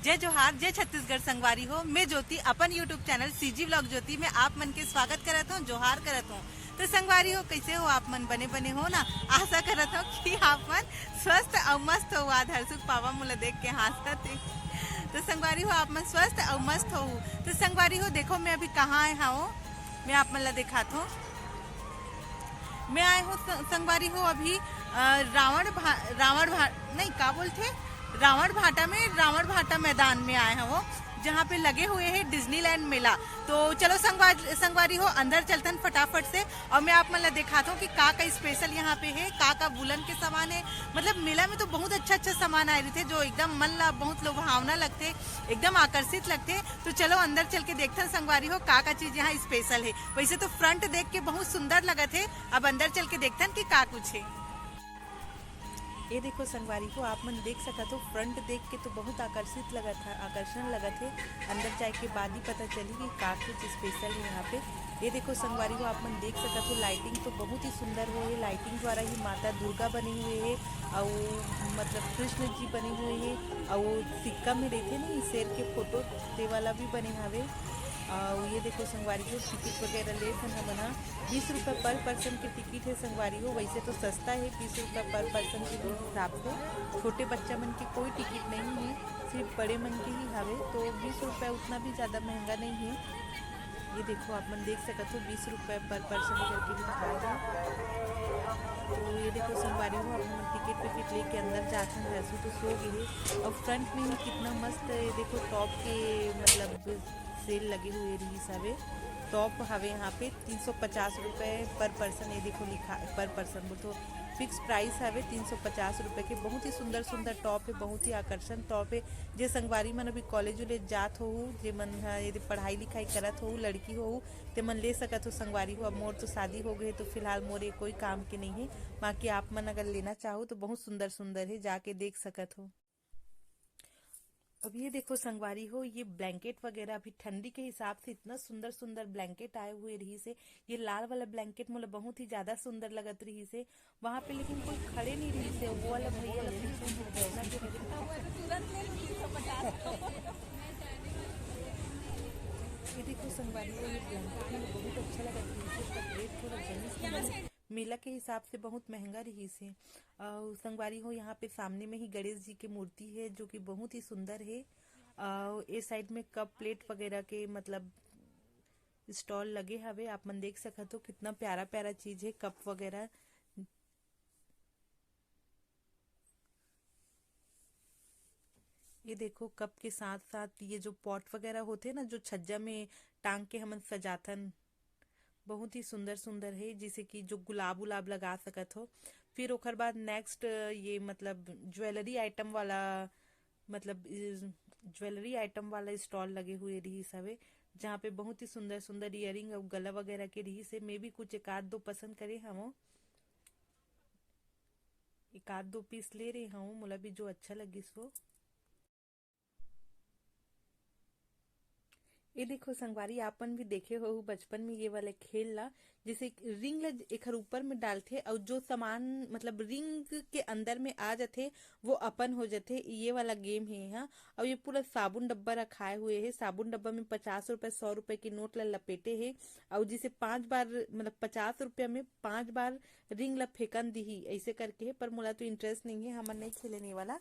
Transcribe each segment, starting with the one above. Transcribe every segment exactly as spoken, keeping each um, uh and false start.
जय जोहार, जय छत्तीसगढ़ संगवारी हो। मैं ज्योति अपन YouTube चैनल सीजी व्लॉग ज्योति में आप मन के स्वागत करत हूँ, जोहार करत हूँ। तो संगवारी हो, कैसे हो आप मन? बने बने हो ना? आशा करत हूँ कि आप मन स्वस्थ अउ मस्त हो। आज हरसुख पावा मोला देख के हाँसत हे। तो संगवारी हो, आप मन स्वस्थ अउ मस्त हो। तो संगवारी हो, देखो मैं अभी कहाँ आए हूँ, मैं आप मन ला दिखात हूँ। मैं आए हूँ स-, संगवारी हो, अभी अ, रावण भा-, रावण भा-, नहीं, का बोलथे, रावण भाटा में, रावण भाटा मैदान में आए हूँ, जहाँ पे लगे हुए है डिज्नीलैंड मेला। तो चलो संगवार-, संगवारी हो, अंदर चलथन फटाफट से अउ मैं आप मन ला दिखात हूँ कि का का स्पेशल यहाँ पे है, का का वूलन के सामान है। मतलब मेला में तो बहुत अच्छा अच्छा सामान आए रहिथे, जो एकदम मन ला बहुत लुभावना लगथे, एकदम आकर्षित लगथे। तो चलो अंदर चल के देखथन संगवारी हो, का का चीज यहाँ स्पेशल है। वैसे तो फ्रंट देख के बहुत सुंदर लगत है, अब अंदर चल के देखथन कि का कुछ है। ये देखो संगवारी हो, आप मन देख सकत हो, फ्रंट देख के तो बहुत आकर्षित लगत है, आकर्षण लगत है। अंदर जाए के बाद ही पता चली कि का कुछ स्पेशल है यहाँ पे। ये देखो संगवारी हो, आप मन देख सकत हो, लाइटिंग तो बहुत ही सुंदर हो है। लाइटिंग द्वारा ही माता दुर्गा बने हुए है, अउ मतलब कृष्ण जी बने हुए है, अउ वो सिक्का में रहते नहीं शेर के फोटो, ते वाला भी बने हवे। अउ ये देखो संगवारी हो, टिकट वगैरह लेथन हमन ह। बीस रुपये पर पर्सन के टिकट है संगवारी हो। वैसे तो सस्ता है बीस रुपये पर पर्सन के हिसाब से। छोटे बच्चा मन के कोई टिकट नहीं है, सिर्फ बड़े मन के ही हवे। तो बीस रुपये उतना भी ज़्यादा महंगा नहीं है। ये देखो, आप मन देख सकत हो, बीस रुपये पर पर्सन करके लिखा है। तो ये देखो संगवारी हो, हम टिकट विकेट लेके अंदर जाथन, हरसू तो सो गए है। और फ्रंट में ही कितना मस्त, ये देखो, टॉप के मतलब सेल लगे हुए रहिस हवे। टॉप हवे यहाँ पे तीन सौ पचास रुपये पर पर्सन। ये देखो लिखा है पर पर्सन, बोल तो फिक्स प्राइस हवे तीन सौ पचास रुपये के। बहुत ही सुंदर सुंदर टॉप है, बहुत ही आकर्षण टॉप है। जे संगवारी मन अभी कॉलेज उलेज जात होहू, जे मन ह यदि पढ़ाई लिखाई करत होहू, लड़की होहू, ते मन ले सकत हो संगवारी हो। अब मोर तो शादी हो गए, तो फिलहाल मोर ये कोई काम के नहीं है। बाकी आप मन अगर लेना चाहो तो बहुत सुंदर सुंदर है, जाके देख सकत हो। अब ये देखो संगवारी हो, ये ब्लैंकेट वगैरह अभी ठंडी के हिसाब से इतना सुंदर सुंदर ब्लैंकेट आए हुए रहिस हे। ये लाल वाला ब्लैंकेट मोला बहुत ही ज्यादा सुंदर लगत रहिस हे। वहाँ पे लेकिन कोई खड़े नहीं रहिस हे, वो वाला भैया ला पीछे में बैठना के रहिस। ये देखो संगवारी हो, ये ब्लैंकेट मोला बहुत अच्छा लगत रहिस हे, इसका रेट थोड़ा जनिस नहीं। मेला के हिसाब से बहुत महंगा रहिस हे। अउ संगवारी हो, यहाँ पे सामने में ही गणेश जी के मूर्ति है, जो कि बहुत ही सुंदर है। अउ ए साइड में कप प्लेट वगैरह के मतलब स्टॉल लगे हवे। आप मन देख सकत हो, कितना प्यारा प्यारा चीज है, कप वगैरह। ये देखो, कप के साथ साथ ये जो पॉट वगैरह होथे ना, जो छज्जा में टांग के हमन सजाथन, बहुत ही सुंदर सुंदर है, जैसे कि जो गुलाब उलाब लगा सकत हो। फिर ओकर बाद नेक्स्ट ये मतलब ज्वेलरी आइटम वाला, मतलब ज्वेलरी आइटम वाला स्टॉल लगे हुए रहिस हवे, जहाँ पे बहुत ही सुंदर सुंदर इयरिंग और गला वगैरह के रहिस हे। मैं भी कुछ एक आध दो पसंद करे हवं, एक आध दो पीस ले रहे हवं, मोला भी जो अच्छा लगिस हो। ये देखो संगवारी, आपन भी देखे हो बचपन में ये वाला खेल ला, जैसे रिंग ला एकर ऊपर में डालथे, और जो सामान मतलब रिंग के अंदर में आ जाथे, वो अपन हो जाथे। ये वाला गेम है यहाँ। और ये पूरा साबुन डब्बा रखाए हुए है। साबुन डब्बा में पचास रुपए, सौ रुपए के नोट ला लपेटे है, और जिसे पांच बार, मतलब पचास रुपया में पांच बार रिंग ला फेंकन दिही, ऐसे करके है। पर मोला तो इंटरेस्ट नहीं है, हमन नहीं खेले नहीं वाला।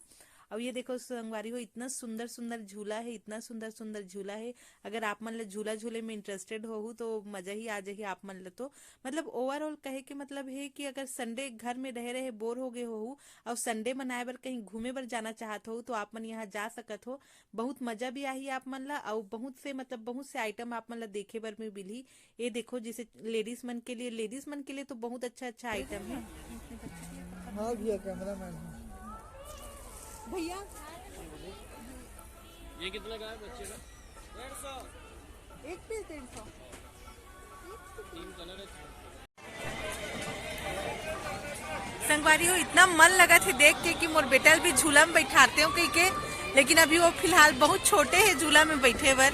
और ये देखो संगवारी हो, इतना सुंदर सुंदर झूला है, इतना सुंदर सुंदर झूला है। अगर आप मन ला झूला झूले में इंटरेस्टेड होहू तो मजा ही आ जाही आप मन ला। तो मतलब ओवरऑल कहे के मतलब है कि अगर संडे घर में रहे रहे बोर हो गए होहू और संडे मनाए बर कहीं घूमे बर जाना चाहत हो तो आप मन यहाँ जा सकत हो। बहुत मजा भी आही आप मन ला, और बहुत से मतलब बहुत से आइटम आप मन ला देखे बर भी मिलही। ये देखो, जैसे लेडीज मन के लिए, लेडीज मन के लिए तो बहुत अच्छा अच्छा आइटम है। हाँ भैया, कैमरा मैन। भैया, ये कितना का है बच्चे का? एक पीस डेढ़ सौ। तीन कलर है। संगवारी हो, इतना मन लगत हे देख के कि मोर बेटा ल भी झूला में बैठाते हो कही के, लेकिन अभी वो फिलहाल बहुत छोटे हे झूला में बैठे बर,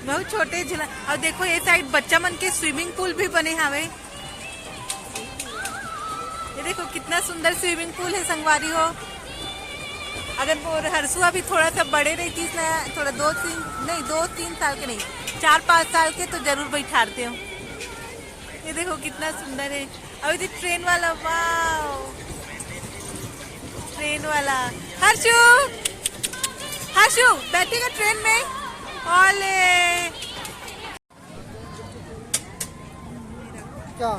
बहुत छोटे हे झूला। और देखो ये साइड बच्चा मन के स्विमिंग पूल भी बने हावे। ये देखो कितना सुंदर स्विमिंग पूल है संगवारी हो। अगर वो हर्षु अभी थोड़ा सा बड़े रहतीस ना, थोड़ा दो तीन, नहीं, दो तीन साल के नहीं, चार पाँच साल के, तो जरूर बैठारते हो। ये देखो कितना सुंदर है। अभी तो ट्रेन वाला, वाओ, ट्रेन वाला। हर्षु, हर्षु, बैठेगा ट्रेन में? ओले। क्या?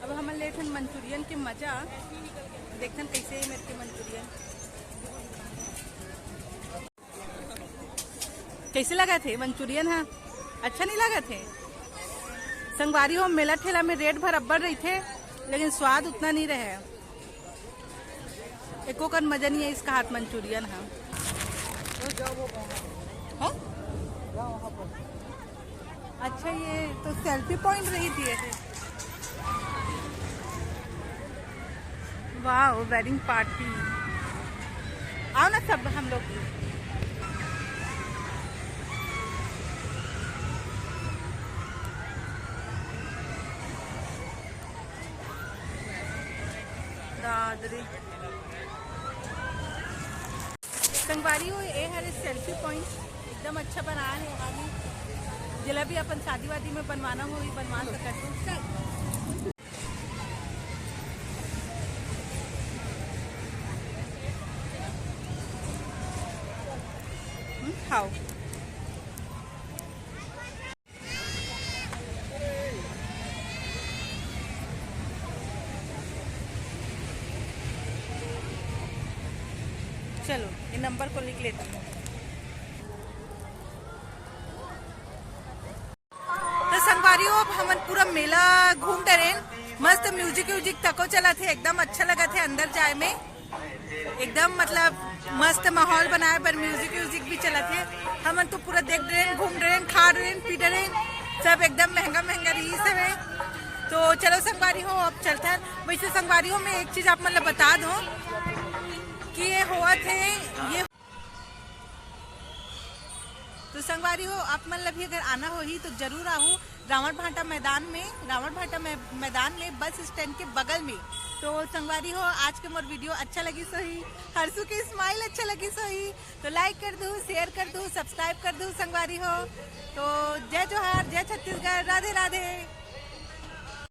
अब हमन लेथन मंचूरियन के मजा, देखथन कैसे हे मेर के मंचूरियन। कैसे लगथे मंचूरियन ह? अच्छा नहीं लगथे? संगवारी हो, मेला ठेला में रेट भर अब्बड़ रहिथे, लेकिन स्वाद उतना नहीं रहे। एको कन मजा नहीं है इसका हाथ मंचूरियन ह। हाँ? अच्छा, ये तो सेल्फी पॉइंट रही थी ऐसे। Wow, wedding party. आओ ना सब हम लोग। दादरी। संगवारी हो, ए हरे सेल्फी पॉइंट, एकदम अच्छा बनाए हे। वहाँ भी जेला भी अपन शादी वादी में बनवाना होही, बनवा सकत हो। हम्म, खाओ। चलो, ये नंबर को लिख लेता हूँ। तो संगवारी हो, अब हमन पूरा मेला घूम डरेन। मस्त म्यूजिक व्यूजिक तको चलत हे, एकदम अच्छा लगत हे अंदर जाए में। एकदम मतलब मस्त माहौल बनाए बर म्यूजिक व्यूजिक भी चलत हे। हमन तो पूरा देख डरेन, घूम डरेन, खा डरेन, पी डरेन, सब एकदम महंगा महंगा रहिस हवे। तो चलो संगवारी हो, अब चलथन। वैसे संगवारी हो, मैं एक चीज आप मन ल बता दूं कि ये होवत हे, ये तो संगवारी हो, आप मन ल भी अगर आना होही तो जरूर आहू रावण भाटा मैदान में, रावण भाटा मै-, मैदान में बस स्टैंड के बगल में। तो संगवारी हो, आज के मोर वीडियो अच्छा लगिस होही, हर्षु के स्माइल अच्छा लगिस होही, तो लाइक कर दू, शेयर कर दू, सब्सक्राइब कर दू संगवारी हो। तो जय जोहार, जय छत्तीसगढ़, राधे राधे।